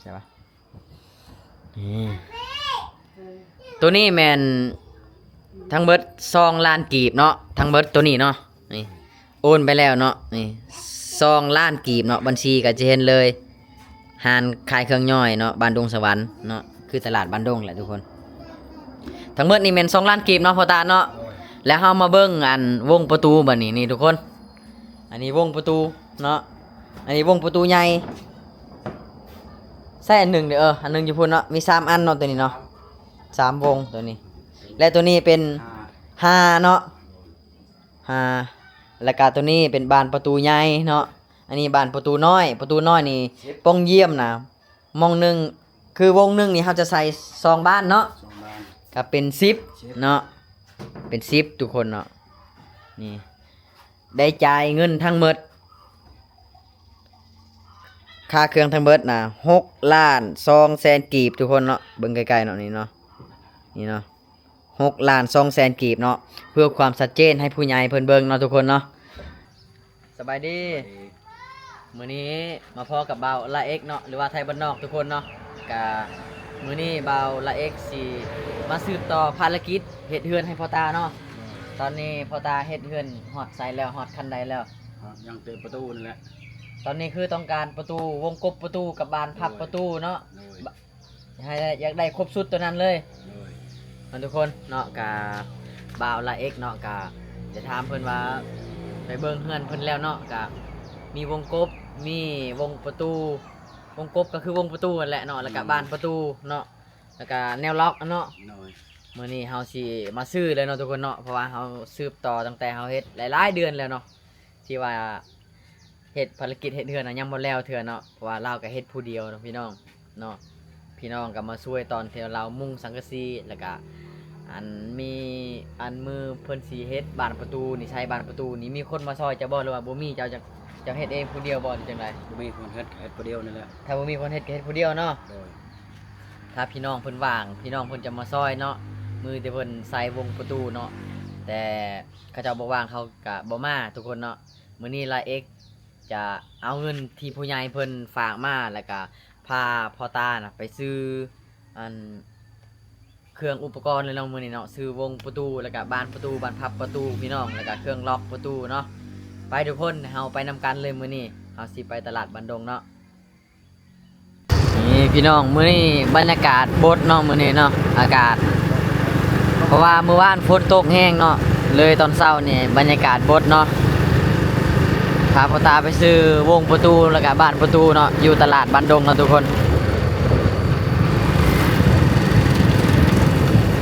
ໃຊ່ປະ? ນີ້ ໂຕນີ້ແມ່ນທັງເບິດສອງລ້ານກີບເນາະ ທັງເບິດໂຕນີ້ເນາະ ນີ້ ໂອນໄປແລ້ວເນາະ ນີ້ ສອງລ້ານກີບເນາະ ບັນຊີກໍຈະເຫັນເລີຍ ຮ້ານຂາຍເຄື່ອງຍ່ອຍເນາະ ບ້ານດົງສະຫວັນເນາະ ຄືຕະຫຼາດບ້ານດົງແຫຼະທຸກຄົນ. ທັງເບິດນີ້ແມ່ນສອງລ້ານກີບເນາະພໍ່ຕາເນາະ. ແລ້ວເຮົາມາເບິ່ງອັນວົງປະຕູບັດນີ້ ນີ້ທຸກຄົນ ອັນນີ້ວົງປະຕູເນາະ ອັນນີ້ວົງປະຕູໃຫຍ່ ໃສ່ອັນໜຶ່ງເດີ ເອີ ອັນໜຶ່ງຢູ່ພຸ້ນເນາະ ມີສາມອັນເນາະ ໂຕນີ້ເນາະ ສາມວົງໂຕນີ້ ແລະໂຕນີ້ເປັນຫ້າເນາະ ຫ້າ ແລ້ວກະໂຕນີ້ເປັນບານປະຕູໃຫຍ່ເນາະ ອັນນີ້ບານປະຕູນ້ອຍ ປະຕູນ້ອຍນີ້ປ່ອງຢ້ຽມນະ ໝ່ອງໜຶ່ງ ຄືວົງໜຶ່ງນີ້ເຮົາຈະໃສ່ສອງບານເນາະ ສອງບານ ກໍເປັນສິບເນາະ ເປັນສິບທຸກຄົນເນາະ ນີ້ ໄດ້ຈ່າຍເງິນທັງໝົດ ຄ່າເຄື່ອງທັງເບິດນະ ຫົກລ້ານສອງແສນກີບທຸກຄົນເນາະ ເບິ່ງໃກ້ໆເນາະ ນີ້ເນາະ ນີ້ເນາະ ຫົກລ້ານສອງແສນກີບເນາະ ເພື່ອຄວາມຊັດເຈນໃຫ້ຜູ້ໃຫຍ່ເພິ່ນເບິ່ງເນາະທຸກຄົນເນາະ. ສະບາຍດີ ສະບາຍດີ ມື້ນີ້ມາພໍ້ກັບບ່າວລາເອັກເນາະ ຫຼືວ່າໄທບ້ານນອກທຸກຄົນເນາະ ກະມື້ນີ້ບ່າວລາເອັກຊິມາສືບຕໍ່ພາລະກິດເຮັດເຮືອນໃຫ້ພໍ່ຕາເນາະ. ຕອນນີ້ພໍ່ຕາເຮັດເຮືອນຮອດໃສແລ້ວ ຮອດຂັ້ນໃດແລ້ວ? ຮອດຍັງແຕ່ປະຕູນັ້ນແຫຼະ ຕອນນີ້ຄືຕ້ອງການປະຕູ ວົງກົບປະຕູກັບບານພັບປະຕູເນາະ ໂດຍ ໃຫ້ ຢາກໄດ້ຄົບຊຸດໂຕນັ້ນເລີຍ ໂດຍ ເນາະທຸກຄົນເນາະ. ກະບ່າວລາເອັກເນາະ ກະໄດ້ຖາມເພິ່ນວ່າໄປເບິ່ງເຮືອນເພິ່ນແລ້ວເນາະ ກະມີວົງກົບ ມີວົງປະຕູ ວົງກົບກໍຄືວົງປະຕູຫັ້ນແຫຼະເນາະ ແລ້ວກະ ອືມ ບານປະຕູເນາະ ແລ້ວກະແນວລັອກເນາະ ໂດຍ. ມື້ນີ້ເຮົາຊິມາຊື້ເລີຍເນາະທຸກຄົນເນາະ ເພາະວ່າເຮົາສືບຕໍ່ຕັ້ງແຕ່ເຮົາເຮັດຫຼາຍໆເດືອນແລ້ວເນາະ ທີ່ວ່າເຮັດພາລະກິດເຮັດເຮືອນນະ ຍັງບໍ່ແລ້ວເທື່ອເນາະ ເພາະວ່າລາວກໍເຮັດຜູ້ດຽວເນາະພີ່ນ້ອງເນາະ ພີ່ນ້ອງກໍມາຊ່ວຍຕອນທີ່ລາວມຸງສັງກະສີ ແລ້ວກະອັນມີອັນມືເພິ່ນຊິເຮັດບານປະຕູນີ້ ໃສ່ບານປະຕູນີ້ ມີຄົນມາຊ່ອຍເຈົ້າບໍ່ ຫຼືວ່າບໍ່ມີ ເຈົ້າຈະ ເຈົ້າເຮັດເອງຜູ້ດຽວບໍ່ ຫຼືຈັ່ງໃດ? ບໍ່ມີຄົນເຮັດ ເຮັດຜູ້ດຽວນີ້ແຫຼະ ຖ້າບໍ່ມີຄົນເຮັດກໍເຮັດຜູ້ດຽວເນາະ ໂດຍ. ຖ້າພີ່ນ້ອງເພິ່ນວ່າງ ພີ່ນ້ອງເພິ່ນຈະມາຊ່ອຍເນາະ ມື້ທີ່ເພິ່ນໃສ່ວົງປະຕູເນາະ ແຕ່ເຂົາເຈົ້າບໍ່ວ່າງ ເຂົາກະບໍ່ມາທຸກຄົນເນາະ. ມື້ນີ້ລາເອັກຈະເອົາເງິນທີ່ຜູ້ໃຫຍ່ເພິ່ນຝາກມາ ແລ້ວກະພາພໍ່ຕານະໄປຊື້ອັນເຄື່ອງອຸປະກອນເລີຍເນາະ ມື້ນີ້ເນາະ ຊື້ວົງປະຕູ ແລ້ວກະບານປະຕູ ບານພັບປະຕູພີ່ນ້ອງ ແລ້ວກະເຄື່ອງລັອກປະຕູເນາະ. ໄປທຸກຄົນ ເຮົາໄປນຳກັນເລີຍ ມື້ນີ້ເຮົາຊິໄປຕະຫຼາດບ້ານດົງເນາະ. ນີ້ພີ່ນ້ອງ ມື້ນີ້ບັນຍາກາດບົດເນາະ ມື້ນີ້ເນາະ ອາກາດ ເພາະວ່າມື້ວານຝົນຕົກແຮງເນາະ ເລີຍຕອນເຊົ້ານີ້ບັນຍາກາດບົດເນາະ. ພາພໍ່ຕາໄປຊື້ວົງປະຕູ ແລ້ວກະບານປະຕູເນາະ ຢູ່ຕະຫຼາດບ້ານດົງເນາະທຸກຄົນ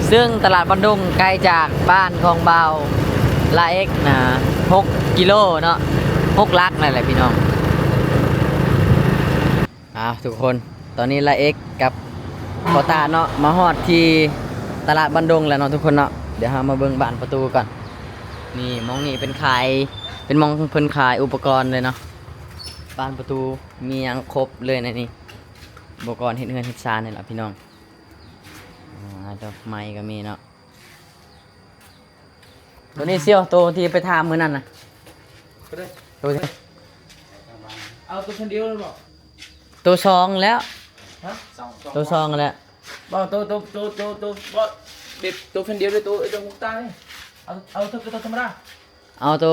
ເຊິ່ງຕະຫຼາດບ້ານດົງໄກຈາກບ້ານຂອງບ່າວລາເອັກນະ ຫົກກິໂລເນາະ ຫົກຫຼັກນັ້ນແຫຼະພີ່ນ້ອງ. ອ້າວ ທຸກຄົນ ຕອນນີ້ລາເອັກກັບພໍ່ຕາເນາະ ມາຮອດທີ່ຕະຫຼາດບ້ານດົງແລ້ວເນາະທຸກຄົນເນາະ. ດຽວເຮົາມາເບິ່ງບານປະຕູກ່ອນ. ນີ້ ໝ່ອງນີ້ເປັນຂາຍ ເປັນໝ່ອງເພິ່ນຂາຍອຸປະກອນເລີຍເນາະ ບານປະຕູ ມີຫຍັງຄົບເລີຍໃນນີ້ ອຸປະກອນເຮັດເຮືອນເຮັດຊານນີ້ລະພີ່ນ້ອງ. ອ່າ ດອກໄມ້ກໍມີເນາະ. ໂຕນີ້ສ່ຽວ ໂຕທີ່ໄປຖາມມື້ນັ້ນນະ ໂຕທີ່ ເອົາໂຕຄັນດຽວເລີຍບໍ່? ໂຕສອງແລ້ວ ຮະ? ໂຕສອງແລ້ວບໍ່? ໂຕ ໂຕ ໂຕ ໂຕ ບໍ່ ເດັບໂຕຄັນດຽວເລີຍ ໂຕ ໂຕຫົກຕານີ້ ເອົາ ເອົາໂຕ ໂຕທຳມະດາ ເອົາໂຕ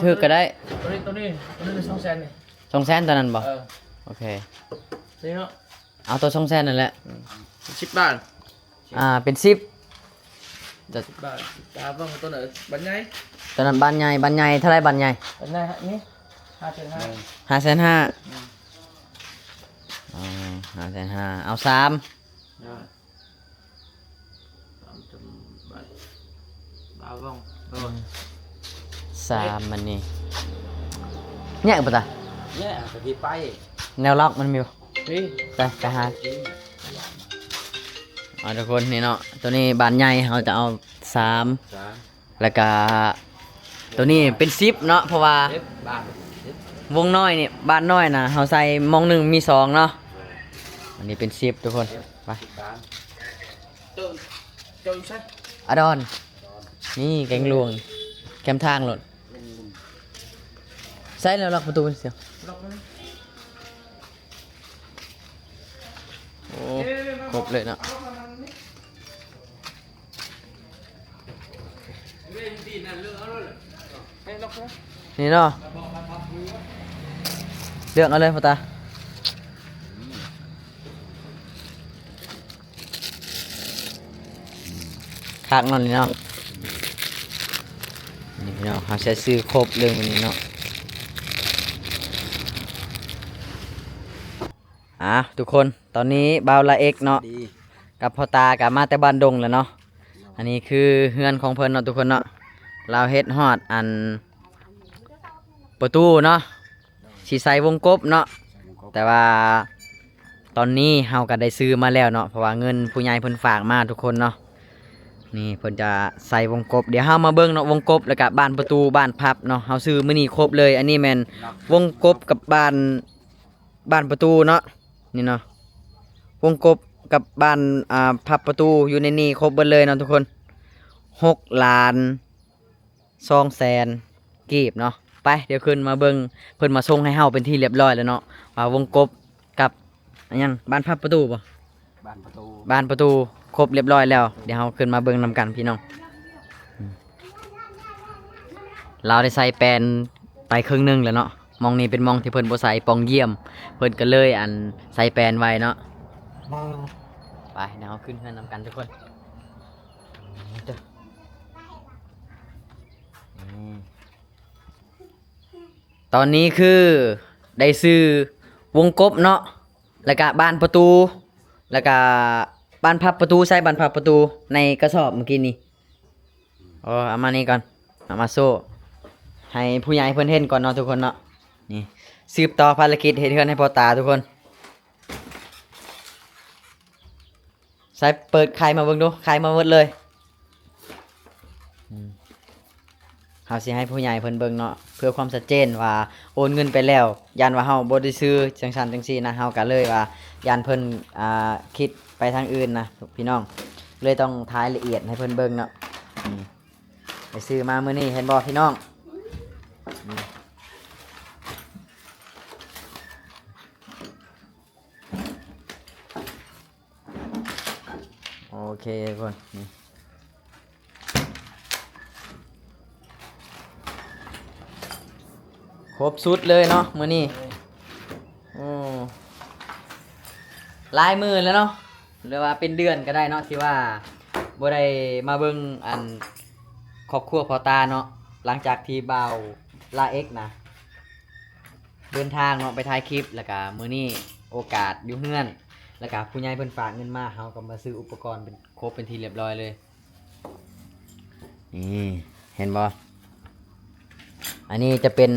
ຖືກກໍໄດ້ ໂຕນີ້ ໂຕນີ້ ໂຕນີ້ສອງແສນນີ້ ສອງແສນໂຕນັ້ນບໍ່? ເອີ ໂອເຄ ນີ້ເນາະ. ເອົາໂຕສອງແສນນັ້ນແຫຼະ ອືມ ສິບບາດ ອ່າ ເປັນສິບ ສິບບາດ ຕາເບິ່ງໂຕນັ້ນບານໃຫຍ່ ໂຕນັ້ນບານໃຫຍ່ ບານໃຫຍ່ເທົ່າໃດ? ບານໃຫຍ່ ບານໃຫຍ່ນີ້ ຫ້າແສນຫ້າ ຫ້າແສນຫ້າ ອືມ ອໍ ຫ້າແສນຫ້າ ເອົາສາມ ໄດ້ ສາມມັນນີ້ ແຍກບໍ່ຕາ ແຍກກະທີ່ໄປ ແນວລັອກມັນມີບໍ່? ໄປ ໄປຫາ ເອົາທຸກຄົນ ນີ້ເນາະ ໂຕນີ້ບານໃຫຍ່ ເຮົາຈະເອົາສາມ ສາມ ແລ້ວກະໂຕນີ້ເປັນສິບເນາະ ເພາະວ່າ ສິບບາດ ວົງນ້ອຍນີ້ ບານນ້ອຍນະ ເຮົາໃສ່ໝ່ອງໜຶ່ງມີສອງເນາະ ອັນນີ້ເປັນສິບທຸກຄົນ ໄປ ສິບບາດ. ເຈົ້າ ເຈົ້າຢູ່ໃສ? ອາດອນ ນີ້ແກງຫຼວງ ແຄມທາງໂລດ ໃສ່ແລ້ວລັອກປະຕູຊິ ລັອກມັນ ຄົບເລີຍເນາະ. ນີ້ເນາະ ເລືອກເອົາເລີຍພໍ່ຕາ. ຄັກເນາະນີ້ເນາະ. ນີ້ພີ່ນ້ອງ ເຮົາໃຊ້ຊື້ຄົບເລີຍມື້ນີ້ເນາະ. ອ່າ ທຸກຄົນ ຕອນນີ້ບ່າວລາເອັກເນາະ ກັບພໍ່ຕາກໍມາແຕ່ບ້ານດົງແລ້ວເນາະ. ອັນນີ້ຄືເຮືອນຂອງເພິ່ນເນາະທຸກຄົນເນາະ. ລາວເຮັດຮອດອັນປະຕູເນາະ ຊິໃສ່ວົງກົບເນາະ. ແຕ່ວ່າຕອນນີ້ເຮົາກໍໄດ້ຊື້ມາແລ້ວເນາະ ເພາະວ່າເງິນຜູ້ໃຫຍ່ເພິ່ນຝາກມາທຸກຄົນເນາະ. ນີ້ເພິ່ນຈະໃສ່ວົງກົບ. ດຽວເຮົາມາເບິ່ງເນາະ ວົງກົບ ແລ້ວກະບານປະຕູ ບານພັບເນາະ. ເຮົາຊື້ມື້ນີ້ຄົບເລີຍ. ອັນນີ້ແມ່ນວົງກົບກັບບານ ບານປະຕູເນາະ ນີ້ເນາະ. ວົງກົບກັບບານ ອ່າ ພັບປະຕູຢູ່ໃນນີ້ຄົບເບິດເລີຍເນາະທຸກຄົນ. ຫົກລ້ານສອງແສນກີບເນາະ. ໄປ ດຽວຂຶ້ນມາເບິ່ງ ເພິ່ນມາສົ່ງໃຫ້ເຮົາເປັນທີ່ລຽບຮ້ອຍແລ້ວເນາະ ວ່າວົງກົບກັບ ອັນຫຍັງ ບານພັບປະຕູບໍ່? ບານປະຕູ ບານປະຕູຄົບລຽບຮ້ອຍແລ້ວ. ດຽວເຮົາຂຶ້ນມາເບິ່ງນຳກັນພີ່ນ້ອງ. ລາວໄດ້ໃສ່ແປນໄປເຄິ່ງໜຶ່ງແລ້ວເນາະ. ໝ່ອງນີ້ເປັນໝ່ອງທີ່ເພິ່ນບໍ່ໃສ່ປ່ອງຢ້ຽມ ເພິ່ນກໍເລີຍ ອັນ ໃສ່ແປນໄວ້ເນາະ. ໄປ ດຽວເຮົາຂຶ້ນເຮືອນນຳກັນທຸກຄົນ. ນີ້ ຕອນນີ້ຄືໄດ້ຊື້ວົງກົບເນາະ ແລ້ວກະບານປະຕູ ແລ້ວກະບານພັບປະຕູ ໃສ່ບານພັບປະຕູໃນກະສອບມື້ກີ້ນີ້. ເອົາມານີ້ກ່ອນ ເອົາມາໂຊໃຫ້ຜູ້ໃຫຍ່ເພິ່ນເຫັນກ່ອນເນາະທຸກຄົນເນາະ. ນີ້ ສືບຕໍ່ພາລະກິດເຮັດເຮືອນໃຫ້ພໍ່ຕາທຸກຄົນ. ໃສ່ເປີດໄຂມາເບິ່ງດູ ໄຂມາໝົດເລີຍ. ອືມ ເຮົາຊິໃຫ້ຜູ້ໃຫຍ່ເພິ່ນເບິ່ງເນາະ ເພື່ອຄວາມຊັດເຈນວ່າໂອນເງິນໄປແລ້ວ ຢ້ານວ່າເຮົາບໍ່ໄດ້ຊື້ ຈັ່ງຊັ້ນຈັ່ງຊີ້ນະ. ເຮົາກໍເລີຍວ່າຢ້ານເພິ່ນ ອ່າ ຄິດໄປທາງອື່ນນະພີ່ນ້ອງ ເລີຍຕ້ອງຖ່າຍລະອຽດໃຫ້ເພິ່ນເບິ່ງເນາະ. ນີ້ ໄປຊື້ມາມື້ນີ້ ເຫັນບໍ່ພີ່ນ້ອງ? ນີ້ ໂອເຄທຸກຄົນ ນີ້ ຄົບຊຸດເລີຍເນາະມື້ນີ້. ໂອ້ ຫຼາຍມື້ແລ້ວເນາະ ຫຼືວ່າເປັນເດືອນກໍໄດ້ເນາະ ທີ່ວ່າບໍ່ໄດ້ມາເບິ່ງ ອັນ ຄອບຄົວພໍ່ຕາເນາະ. ຫຼັງຈາກທີ່ບ່າວລາເອັກນະ ເດີນທາງເນາະ ໄປຖ່າຍຄລິບ ແລ້ວກະມື້ນີ້ໂອກາດຢູ່ເຮືອນ ແລ້ວກະຜູ້ໃຫຍ່ເພິ່ນຝາກເງິນມາ ເຮົາກໍມາຊື້ອຸປະກອນເປັນ ຄົບເປັນທີ່ລຽບຮ້ອຍເລີຍ. ນີ້ ເຫັນບໍ່? ອັນນີ້ຈະເປັນ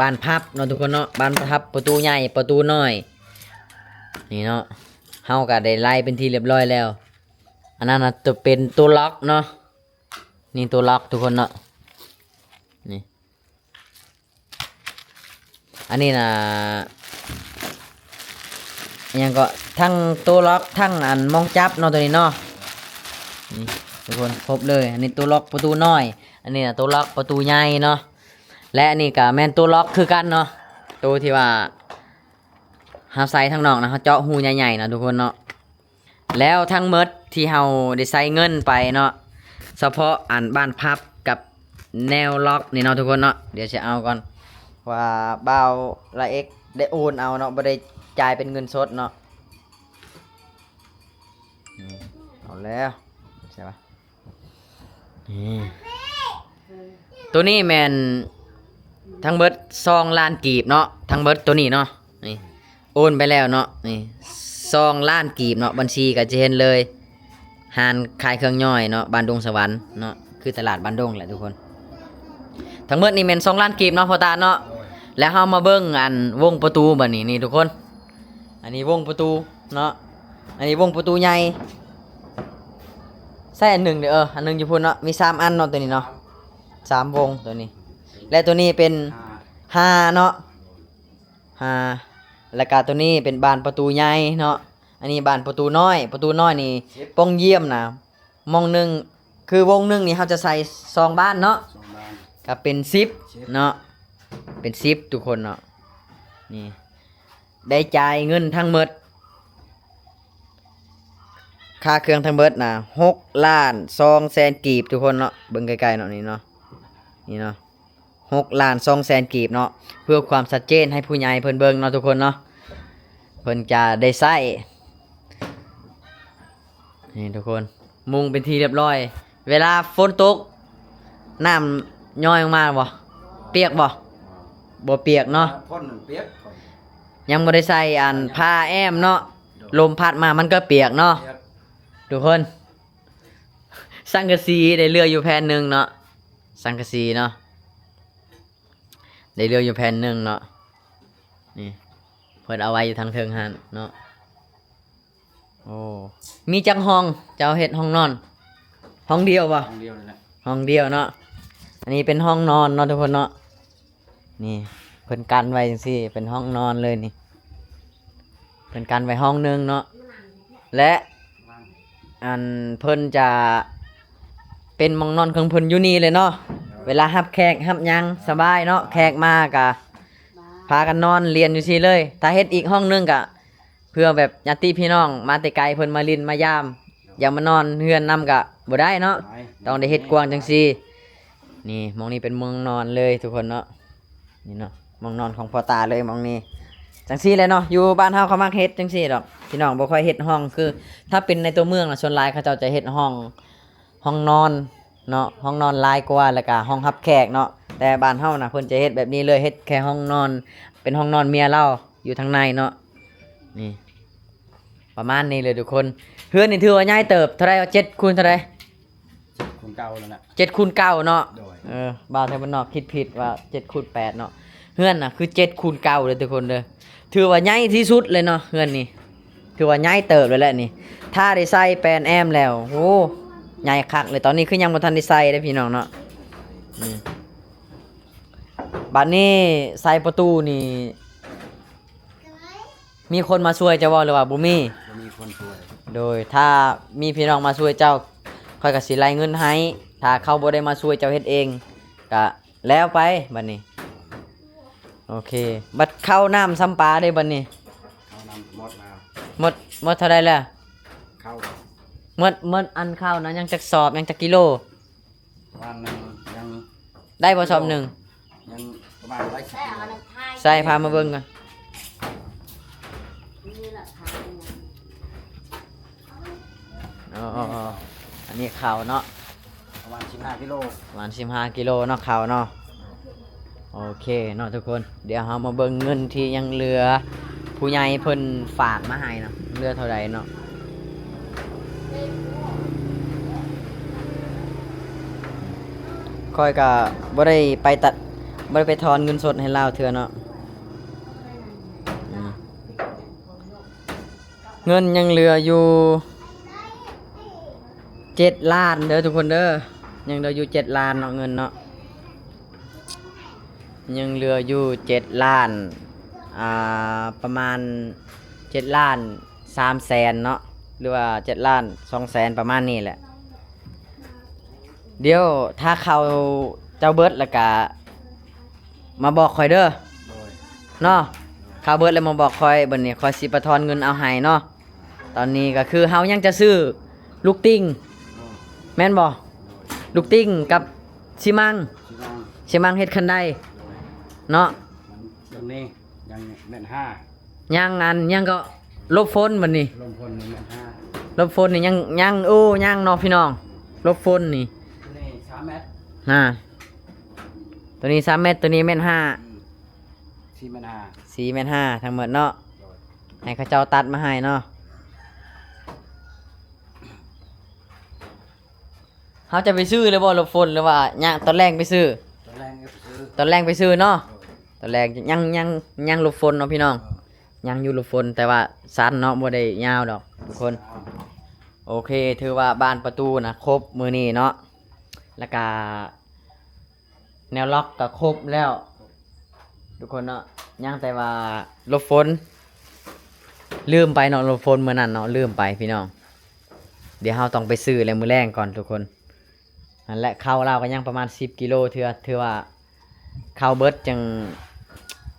ບານພັບເນາະທຸກຄົນເນາະ ບານພັບປະຕູໃຫຍ່ ປະຕູນ້ອຍ ນີ້ເນາະ. ເຮົາກໍໄດ້ໄລ່ເປັນທີ່ລຽບຮ້ອຍແລ້ວ. ອັນນັ້ນນະ ຈະເປັນໂຕລັອກເນາະ ນີ້ໂຕລັອກທຸກຄົນເນາະ ນີ້. ອັນນີ້ນະ ອີຫຍັງເກາະ ທັງໂຕລັອກ ທັງອັນໝ່ອງຈັບເນາະ ໂຕນີ້ເນາະ. ນີ້ທຸກຄົນ ຄົບເລີຍ. ອັນນີ້ໂຕລັອກປະຕູນ້ອຍ ອັນນີ້ນະໂຕລັອກປະຕູໃຫຍ່ເນາະ ແລະ ອັນນີ້ກະແມ່ນໂຕລັອກຄືກັນເນາະ ໂຕທີ່ວ່າເຮົາໃສ່ທາງນອກນະ ເຮົາເຈາະຮູໃຫຍ່ໆນະທຸກຄົນເນາະ. ແລ້ວທັງໝົດທີ່ເຮົາໄດ້ໃຊ້ເງິນໄປເນາະ ສະເພາະອັນບານພັບກັບແນວລັອກນີ້ເນາະທຸກຄົນເນາະ. ດຽວຊິເອົາກ່ອນ ວ່າບ່າວລາເອັກໄດ້ໂອນເອົາເນາະ ບໍ່ໄດ້ຈ່າຍເປັນເງິນສົດເນາະ. ນີ້ ເອົາແລ້ວ ໃສ່ປະ? ນີ້ ໂຕນີ້ແມ່ນທັງເບິດສອງລ້ານກີບເນາະ ທັງເບິດໂຕນີ້ເນາະ. ນີ້ ໂອນໄປແລ້ວເນາະ ນີ້ ສອງລ້ານກີບເນາະ. ບັນຊີກໍຈະເຫັນເລີຍ ຮ້ານຂາຍເຄື່ອງຍ່ອຍເນາະ ບ້ານດົງສະຫວັນເນາະ ຄືຕະຫຼາດບ້ານດົງແຫຼະທຸກຄົນ. ທັງເບິດນີ້ແມ່ນສອງລ້ານກີບເນາະພໍ່ຕາເນາະ. ແລ້ວເຮົາມາເບິ່ງອັນວົງປະຕູບັດນີ້ ນີ້ທຸກຄົນ ອັນນີ້ວົງປະຕູເນາະ ອັນນີ້ວົງປະຕູໃຫຍ່ ໃສ່ອັນໜຶ່ງເດີ ເອີ ອັນໜຶ່ງຢູ່ພຸ້ນເນາະ ມີສາມອັນເນາະ ໂຕນີ້ເນາະ ສາມວົງໂຕນີ້. ແລະໂຕນີ້ເປັນຫ້າເນາະ ຫ້າ ແລ້ວກະໂຕນີ້ເປັນບານປະຕູໃຫຍ່ເນາະ ອັນນີ້ບານປະຕູນ້ອຍ ປະຕູນ້ອຍນີ້ປ່ອງຢ້ຽມນະ ໝ່ອງໜຶ່ງ ຄືວົງໜຶ່ງນີ້ເຮົາຈະໃສ່ສອງບານເນາະ ສອງບານ ກໍເປັນສິບເນາະ ເປັນສິບທຸກຄົນເນາະ. ນີ້ ໄດ້ຈ່າຍເງິນທັງໝົດ ຄ່າເຄື່ອງທັງເບິດນະ ຫົກລ້ານສອງແສນກີບ ທຸກຄົນເນາະ. ເບິ່ງໃກ້ໆເນາະ ນີ້ເນາະ ນີ້ເນາະ ຫົກລ້ານສອງແສນກີບເນາະ. ເພື່ອຄວາມຊັດເຈນໃຫ້ຜູ້ໃຫຍ່ເພິ່ນເບິ່ງເນາະ ທຸກຄົນເນາະ ເພິ່ນຈະໄດ້ໃຊ້. ນີ້ທຸກຄົນ ມຸງເປັນທີ່ຮຽບຮ້ອຍ. ເວລາຝົນຕົກ ນ້ຳຍ້ອຍອອກມາບໍ່? ປຽກບໍ່? ບໍ່ປຽກເນາະ. ຝົນມັນປຽກ. ຍັງບໍ່ໄດ້ໃສ່ອັນຜ້າແອ້ມເນາະ. ລົມພັດມາມັນກໍປຽກເນາະ ທຸກຄົນ. ສັງກະສີໄດ້ເຫຼືອຢູ່ແຜ່ນໜຶ່ງເນາະ ສັງກະສີເນາະ ໄດ້ເຫຼືອຢູ່ແຜ່ນໜຶ່ງເນາະ. ນີ້ ເພິ່ນເອົາໄວ້ຢູ່ທາງເທິງຫັ້ນເນາະ. ໂອ້ ມີຈັກຫ້ອງ? ເຈົ້າເຮັດຫ້ອງນອນ ຫ້ອງດຽວບໍ່? ຫ້ອງດຽວນີ້ແຫຼະ ຫ້ອງດຽວເນາະ. ອັນນີ້ເປັນຫ້ອງນອນເນາະ ທຸກຄົນເນາະ. ນີ້ ເພິ່ນກັ້ນໄວ້ຈັ່ງຊີ້ ເປັນຫ້ອງນອນເລີຍນີ້. ເພິ່ນກັ້ນໄວ້ຫ້ອງໜຶ່ງເນາະ ແລະ ອັນ ເພິ່ນຈະເປັນໝ່ອງນອນຂອງເພິ່ນຢູ່ນີ້ເລີຍເນາະ. ເວລາຮັບແຂກຮັບຫຍັງສະບາຍເນາະ ແຂກມາກະພາກັນນອນລຽນຢູ່ຊີ້ເລີຍ. ຖ້າເຮັດອີກຫ້ອງໜຶ່ງກະ ເພື່ອແບບຍາດຕິພີ່ນ້ອງມາແຕ່ໄກ ເພິ່ນມາຫຼິ້ນມາຢາມ ຢາກມານອນເຮືອນນຳກະບໍ່ໄດ້ເນາະ ຕ້ອງໄດ້ເຮັດກວ້າງຈັ່ງຊີ້. ນີ້ ໝ່ອງນີ້ເປັນໝ່ອງນອນເລີຍທຸກຄົນເນາະ. ນີ້ເນາະ ໝ່ອງນອນຂອງພໍ່ຕາເລີຍໝ່ອງນີ້. ຈັ່ງຊີ້ແຫຼະເນາະ ຢູ່ບ້ານເຮົາເຂົາມັກເຮັດຈັ່ງຊີ້ດອກ ພີ່ນ້ອງ ບໍ່ຄ່ອຍເຮັດຫ້ອງ. ຄືຖ້າເປັນໃນຕົວເມືອງນະ ສ່ວນຫຼາຍເຂົາເຈົ້າຈະເຮັດຫ້ອງ ຫ້ອງນອນເນາະ ຫ້ອງນອນຫຼາຍກວ່າ ແລ້ວກະຫ້ອງຮັບແຂກເນາະ. ແຕ່ບ້ານເຮົານະ ເພິ່ນຈະເຮັດແບບນີ້ເລີຍ ເຮັດແຄ່ຫ້ອງນອນ ເປັນຫ້ອງນອນເມຍລາວຢູ່ທາງໃນເນາະ. ນີ້ ປະມານນີ້ເລີຍທຸກຄົນ. ເຮືອນນີ້ຖືວ່າໃຫຍ່ເຕີບ. ເທົ່າໃດ? ເຈັດຄູນເທົ່າໃດ? ເຈັດຄູນເກົ້ານັ້ນແຫຼະ ເຈັດຄູນເກົ້າເນາະ. ໂດຍ ເອີ ບ່າວໄທບ້ານນອກຄິດຜິດວ່າເຈັດຄູນແປດເນາະ. ເຮືອນນະຄືເຈັດຄູນເກົ້າເດີທຸກຄົນເດີ. ຖືວ່າໃຫຍ່ທີ່ສຸດເລີຍເນາະ ເຮືອນນີ້ ຖືວ່າໃຫຍ່ເຕີບເລີຍແຫຼະນີ້. ຖ້າໄດ້ໃສ່ແປນແອ້ມແລ້ວ ໂອ້ ໃຫຍ່ຄັກເລີຍ. ຕອນນີ້ຄືຍັງບໍ່ທັນໄດ້ໃສ່ເດ້ພີ່ນ້ອງເນາະ. ອືມ ບາດນີ້ໃສ່ປະຕູນີ້ ມີຄົນມາຊ່ວຍເຈົ້າບໍ່ ຫຼືວ່າບໍ່ມີ? ບໍ່ມີຄົນຊ່ວຍ. ໂດຍ ຖ້າມີພີ່ນ້ອງມາຊ່ວຍເຈົ້າ ຂ້ອຍກໍຊິໄລ່ເງິນໃຫ້. ຖ້າເຂົາບໍ່ໄດ້ມາຊ່ວຍເຈົ້າເຮັດເອງ ກະແລ້ວໄປບາດນີ້. ໂອເຄ ບັດເຂົ້ານ້ຳຊຳປາເດ້ບາດນີ້? ເຂົ້ານ້ຳໝົດແລ້ວ. ໝົດ ໝົດເທົ່າໃດແລ້ວ? ເຂົ້າ ໝົດ ໝົດອັນເຂົ້ານະ ຍັງຈັກສອບ ຍັງຈັກກິໂລ? ປະມານ ຍັງ ໄດ້ບໍ່ສອບໜຶ່ງ? ຍັງປະມານຫຼາຍສິບກິໂລ. ໃສ່ ພາມາເບິ່ງກ່ອນ. ອໍໆໆ ອັນນີ້ເຂົ້າເນາະ ປະມານສິບຫ້າກິໂລ. ປະມານສິບຫ້າກິໂລເນາະ ເຂົ້າເນາະ. ໂອເຄເນາະທຸກຄົນ ດຽວເຮົາມາເບິ່ງເງິນທີ່ຍັງເຫຼືອ ຜູ້ໃຫຍ່ເພິ່ນຝາກມາໃຫ້ເນາະ ເຫຼືອເທົ່າໃດເນາະ. ຂ້ອຍກະບໍ່ໄດ້ໄປຕັດ ບໍ່ໄດ້ໄປຖອນເງິນສົດໃຫ້ລາວເທື່ອເນາະ. ອືມ ເງິນຍັງເຫຼືອຢູ່ເຈັດລ້ານເດີທຸກຄົນເດີ. ຍັງເຫຼືອຢູ່ເຈັດລ້ານເນາະ ເງິນເນາະ. ຍັງເຫຼືອຢູ່ເຈັດລ້ານ ອ່າ ປະມານເຈັດລ້ານສາມແສນເນາະ ຫຼືວ່າເຈັດລ້ານສອງແສນ ປະມານນີ້ແຫຼະ. ດຽວຖ້າເຂົ້າເຈົ້າເບິດແລ້ວກະມາບອກຂ້ອຍເດີ ໂດຍ ເນາະ. ເຂົ້າເບິດແລ້ວມາບອກຂ້ອຍ ບັດນີ້ຂ້ອຍຊິໄປຖອນເງິນເອົາໃຫ້ເນາະ. ຕອນນີ້ກໍຄືເຮົາຍັງຈະຊື້ລູກຕິ່ງ ອືມ ແມ່ນບໍ່? ລູກຕິ່ງກັບຊີມັງ ຊີມັງ ຊີມັງເຮັດຄັນໄດ ໂດຍ ເນາະ. ມັນຕົງນີ້ຍັງແມ່ນຫ້າ ຍັງອັນ ຍັງກໍຫຼົບຝົນບັດນີ້ ຫຼົບຝົນນີ້ແມ່ນຫ້າ ຫຼົບຝົນນີ້ຍັງ ຍັງ ໂອ້ ຍັງເນາະພີ່ນ້ອງ ຫຼົບຝົນນີ້ ຕົວນີ້ສາມແມັດ ອ່າ ຕົວນີ້ສາມແມັດ ຕົວນີ້ແມ່ນຫ້າ ອືມ ສີ່ແມັດຫ້າ ສີ່ແມັດຫ້າທັງໝົດເນາະ ໂດຍ ໃຫ້ເຂົາເຈົ້າຕັດມາໃຫ້ເນາະ. ເຮົາຈະໄປຊື້ແລ້ວບໍ່ ຫຼົບຝົນ ຫຼືວ່າຍ່າງ ຕອນແລງໄປຊື້? ຕອນແລງກໍໄປຊື້ ຕອນແລງໄປຊື້ເນາະ ໂດຍ ຕອນແລງຍັງ ຍັງ ຍັງຫຼົບຝົນເນາະພີ່ນ້ອງ ເອີ ຍັງຢູ່ຫຼົບຝົນ ແຕ່ວ່າສັ້ນເນາະ ບໍ່ໄດ້ຍາວດອກທຸກຄົນ ເອີ ໂອເຄ ຖືວ່າບານປະຕູນະຄົບມື້ນີ້ເນາະ ແລ້ວກະ ແນວລັອກກໍຄົບແລ້ວທຸກຄົນເນາະ ຍັງແຕ່ວ່າຫຼົບຝົນ ລືມໄປເນາະ ຫຼົບຝົນມື້ນັ້ນເນາະ ລືມໄປພີ່ນ້ອງ ດຽວເຮົາຕ້ອງໄປຊື້ແລ້ວມື້ແລງກ່ອນທຸກຄົນ. ນັ້ນແຫຼະ ເຂົ້າລາວກໍຍັງປະມານສິບກິໂລເທື່ອ ຖືວ່າເຂົ້າເບິດຈຶ່ງ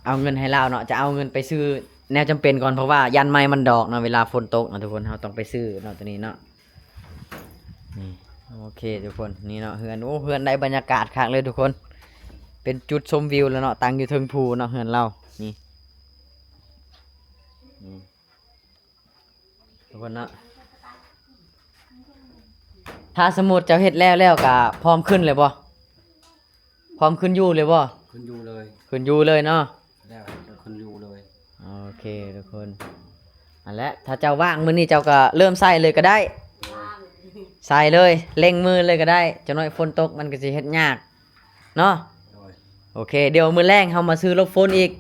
ເອົາເງິນໃຫ້ລາວເນາະ ຈະເອົາເງິນໄປຊື້ ແນວຈຳເປັນກ່ອນ ເພາະວ່າຢ້ານໄມ້ມັນດອກເນາະ ເວລາຝົນຕົກເນາະທຸກຄົນ ເຮົາຕ້ອງໄປຊື້ເນາະ ໂຕນີ້ເນາະ. ນີ້ ໂອເຄທຸກຄົນ ນີ້ເນາະ ເຮືອນ ໂອ້ ເຮືອນໄດ້ບັນຍາກາດຄັກເລີຍທຸກຄົນ ເປັນຈຸດຊົມວິວແລ້ວເນາະ ຕັ້ງຢູ່ເທິງພູເນາະ ເຮືອນລາວ ນີ້ ນີ້ ທຸກຄົນເນາະ. ຖ້າສົມມຸດເຈົ້າເຮັດແລ້ວແລ້ວກະພ້ອມຂຶ້ນເລີຍບໍ່? ພ້ອມຂຶ້ນຢູ່ເລີຍບໍ່? ຂຶ້ນຢູ່ເລີຍ ຂຶ້ນຢູ່ເລີຍເນາະ ແລ້ວກໍຂຶ້ນຢູ່ເລີຍ. ໂອເຄທຸກຄົນ ອັນແຫຼະ ຖ້າເຈົ້າວ່າງມື້ນີ້ເຈົ້າກໍເລີ່ມໃສ່ເລີຍກໍໄດ້ ໃສ່ເລີຍ ເລັ່ງມືເລີຍກໍໄດ້ ຈັກໜ້ອຍຝົນຕົກມັນກໍຊິເຮັດຍາກເນາະ. ໂດຍ ໂອເຄ ດຽວມື້ແລງເຮົາມາຊື້ຫຼົບຝົນອີກ.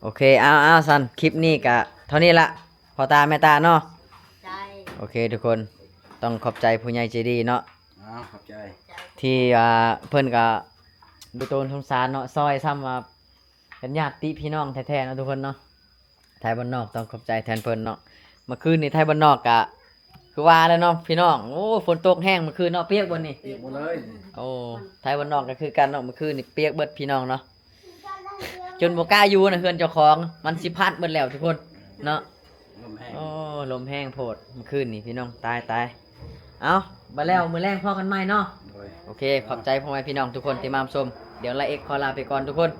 ໂອເຄ ເອົາໆ ຊັ້ນຄລິບນີ້ກະເທົ່ານີ້ລະ ພໍ່ຕາແມ່ຕາເນາະ. ໃຊ່ ໂອເຄທຸກຄົນ ຕ້ອງຂອບໃຈຜູ້ໃຫຍ່ໃຈດີເນາະ ອ້າວ ຂອບໃຈ ທີ່ວ່າເພິ່ນກະບໍ່ຕົນສົງສານເນາະ ຊ່ອຍຊ້ຳວ່າເປັນຍາດຕິພີ່ນ້ອງແທ້ໆເນາະທຸກຄົນເນາະ. ໄທບ້ານນອກຕ້ອງຂອບໃຈແທນເພິ່ນເນາະ. ເມື່ອຄືນນີ້ໄທບ້ານນອກກະຄືວ່າແລ້ວເນາະພີ່ນ້ອງ ໂອ້ ຝົນຕົກແຮງເມື່ອຄືນເນາະ ປຽກບໍ່ນີ້? ປຽກໝົດເລີຍ. ໂອ້ ໄທບ້ານນອກກໍຄືກັນເນາະ ເມື່ອຄືນນີ້ປຽກເບິດພີ່ນ້ອງເນາະ ຈົນບໍ່ກ້າຢູ່ນະ ເຮືອນເຈົ້າຂອງ ມັນຊິພັດເບິດແລ້ວທຸກຄົນເນາະ. ລົມແຮງ ໂອ້ ລົມແຮງໂພດເມື່ອຄືນນີ້ພີ່ນ້ອງ ຕາຍໆ. ເອົາ ບັດແລ້ວມື້ແລງພໍ້ກັນໃໝ່ເນາະ. ໂດຍ ໂອເຄ ຂອບໃຈພໍ່ແມ່ພີ່ນ້ອງທຸກຄົນທີ່ມາຮັບຊົມ ດຽວລາເອັກຂໍລາໄປກ່ອນທຸກຄົນ.